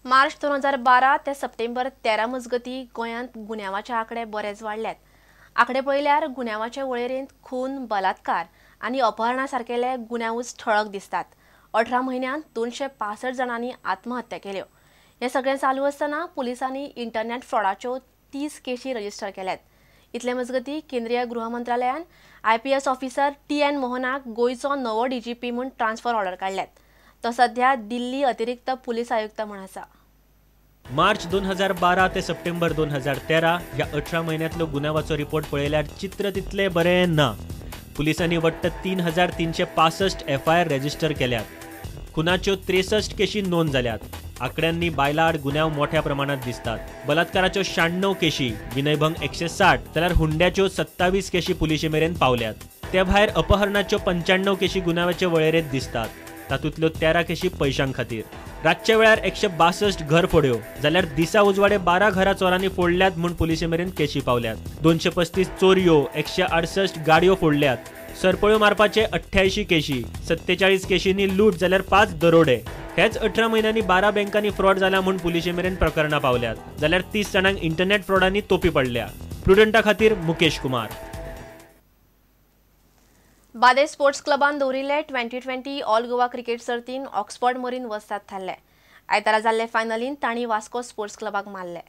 मार्च 2012 ते सप्टेंबर 13 मजगती गोंयांत गुन्यांवाचे आंकडे बरेच वाडल्यात. आंकडे पळयल्यार गुन्यांवाचे वळेरेंत खून, बलात्कार आनी अपहरणा सारकेले गुन्यांवूच ठळक दिसतात. 18 म्हयन्यांत 265 जाणांनी आत्महत्या केल्यो. हें सगळें चालू आसतना पुलिसांनी इंटरनेट फ्रॉडाच्यो 30 केशी रजिस्टर केल्यात. इतले मजगती केंद्रीय गृह मंत्रालयान IPS officer TN मोहनाक गोंयचो नवो DGP म्हूण ट्रान्सफर ऑर्डर काडल्यात. तो सध्या दिल्ली अतिरिक्त पुलीस आयुक्त म्हूण आसा. मार्च 2012 ते सप्टेंबर 2013 ह्या 18 म्हयन्यांतलो गुन्यांवाचो रिपोर्ट पळयल्यार चित्र तितलें बरें ना. पुलिसांनी वट्ट 3365 FIR register केल्यात. खुनाच्यो 63 केशी नोंद जाल्यात. आंकड्यांनी बायलां आड गुन्यांव मोठ्या प्रमाणात दिसतात. बलात्काराच्यो 96 केशी, विनयभंग 160 जाल्यार हुंड्याच्यो 27 केशी पुलिशे मेरेन पावल्यात. ते भायर अपहरणाच्यो 95 केशी गुन्यांवाचे वळेरेंत दिसतात. तातूंतल्यो 13 केशी पयशां खातीर. रातच्या वेळार 162 घर फोड्यो जाल्यार दिसा उजवाडे 12 घरां चोरांनी फोडल्यात म्हूण पुलिशे मेरेन केशी पावल्यात. 235 चोरयो, 168 गाडयो फोडल्यात. सरपळ्यो मारपाचे 88 केशी, 47 केशींनी लूट जाल्यार 5 दरोडे. हेच 18 म्हयन्यांनी 12 बँकांनी फ्रॉड जाला म्हूण पुलिशे मेरेन प्रकरणां पावल्यात जाल्यार 30 जाणांक इंटरनेट फ्रॉडांनी तोपी पडल्या. प्रुडंटा खातीर मुकेश कुमार. बादे स्पोर्ट्स क्लबान दवरिल्ले 2020 ऑल गोवा क्रिकेट सर्तीन ऑक्सफर्ड मरीन वस्ताद थारले. आयतारा जाल्ले फायनलीन तांणी वास्को स्पोर्ट्स क्लबाक मारले.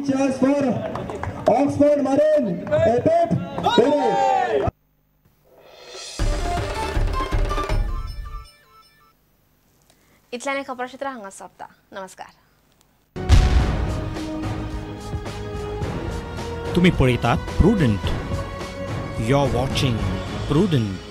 Cheers for Oxford Marine. इतल्याने खबरक्षेत्र हांगा सोंपता. नमस्कार. तुम्ही पळयतात Prudent. You are watching Prudent.